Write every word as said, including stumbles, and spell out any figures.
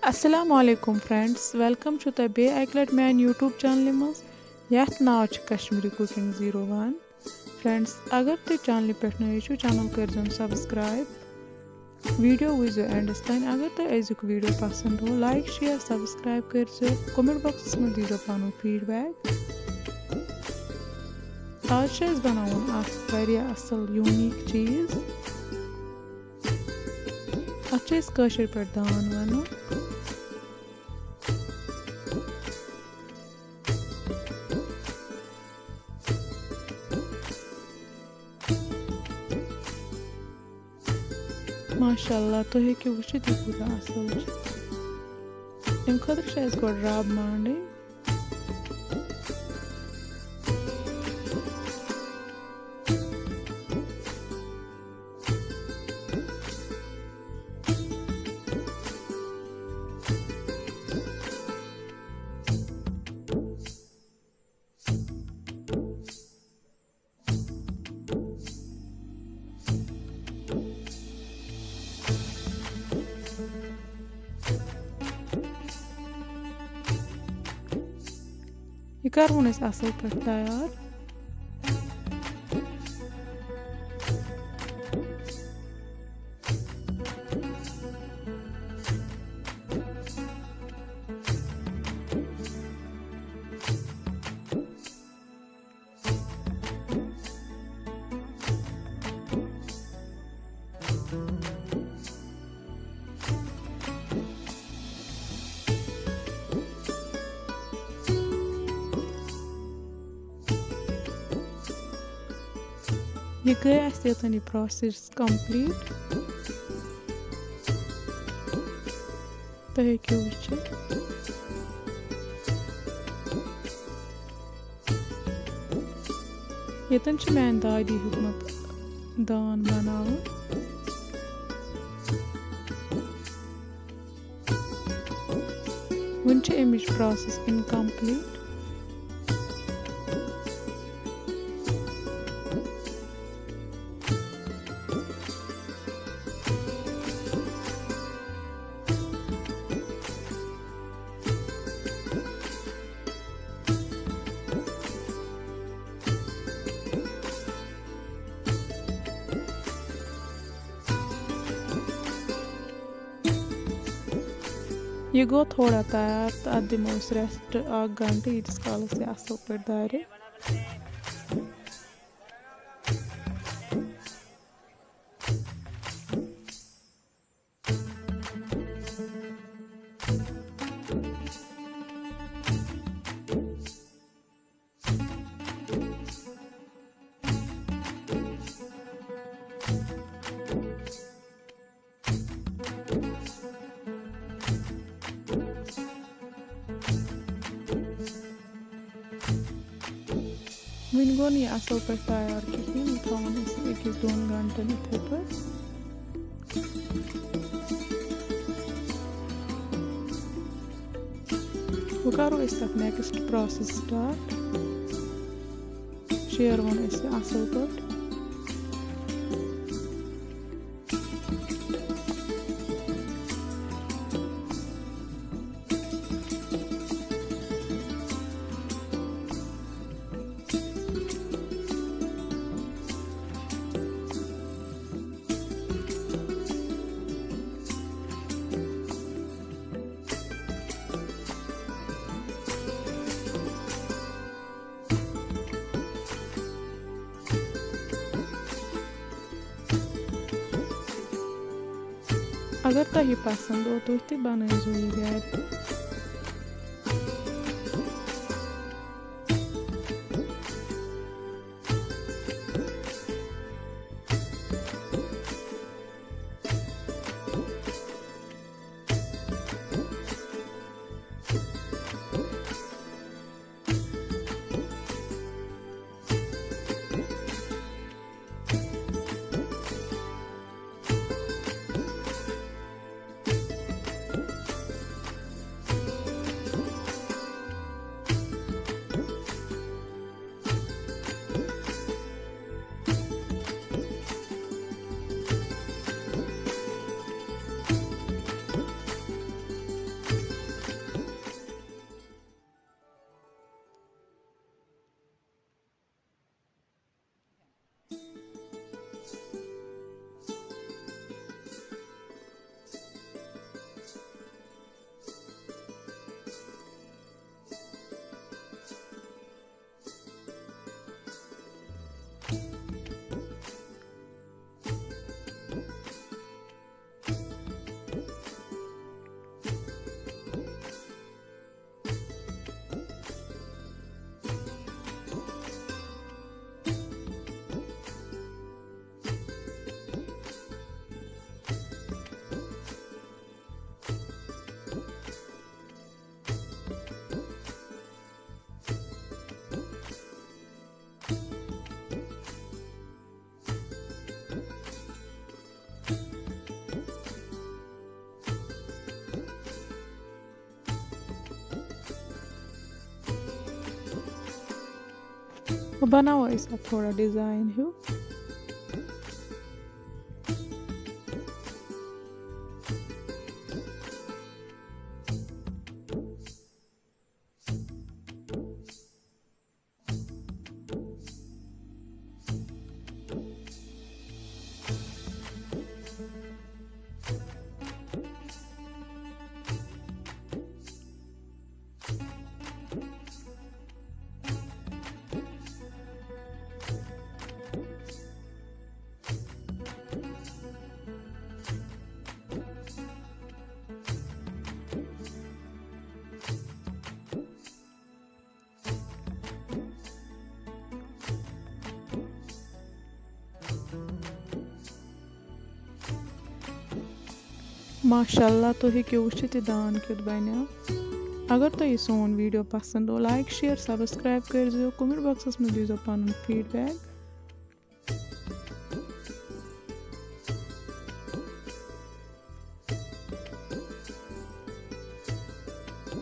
السلام علیکم friends, welcome چھُ تۄہہِ بیٚیہِ اَکہِ لَٹہِ میٛانہِ YouTube چینلہِ منٛز، یَتھ ناو چھُ Kashmiri cooking zero one. Friends, اگر تُہۍ چینلہِ پٮ۪ٹھ نٔے چھِو، چینل کٔرۍزیون سبسکرائب۔ ویڈیو وٕچھزیو اینڈس تام۔ اگر تۄہہِ أزیُک ویڈیو پسند ہو، لائک، شیئر، سبسکرائب کٔرۍزیو۔ کمنٹ باکسس منٛز دیٖزیو پنُن فیڈ بیک۔ آز چھُ اَسہِ بناوُن اکھ واریاہ اصل یونیک چیٖز۔ اتھ چھِ أسۍ کٲشِر پٲٹھۍ دان ونان۔ ماشاء اللہ، تُہۍ ہیٚکِو وٕچھِتھ، یہِ کوٗتاہ اَصٕل چھُ۔ اَمہِ خٲطرٕ چھِ اَسہِ گۄڈٕ رَب مانٛڈٕنۍ۔ یہِ کَرہون أسۍ اَصٕل پٲٹھۍ تیار۔ یہِ گٔے اَسہِ ییٚتٮ۪ن یہِ process complete۔ تُہۍ ہیٚکِو وٕچھِتھ۔ ییٚتٮ۪ن چھِ میٛانہِ دادی ہیوٚتمُت دان بناوُن۔ وُنہِ چھِ اَمِچ process incomplete۔ یہِ گوٚو تھوڑا تیار تہٕ اَتھ دِمو أسۍ rest اَکھ گھنٹہٕ، ییٖتِس کالَس یہِ اَصٕل پٲٹھۍ دارِ۔ وُنہِ گوٚو نہٕ یہِ اَصٕل پٲٹھۍ تیار کِہیٖنۍ، یہِ تھاوُن أسۍ أکِس دۄن گھنٹَن یِتھَے پٲٹھۍ۔ وۄنۍ کَرو أسۍ تَتھ next process start۔ شیروُن أسۍ یہِ اَصٕل پٲٹھۍ۔ اگر تۄہہِ یہِ پسنٛد اوتوٕ تہِ بنٲیزیو یہِ گرِ۔ وۄنۍ بناوو أسۍ اَتھ تھوڑا ڈیزائن ہیوٗ۔ ماشاءاللہ، تُہۍ ہیٚکِو وٕچھِتھ یہِ دان کیُتھ بنیو۔ اگر تۄہہِ یہِ سون ویٖڈیو پسنٛد آو، لایک، شیئر، سبسکرائب کٔرۍ زیو، کمنٹ باکسَس منٛز دیٖزیو پنُن فیٖڈ بیک۔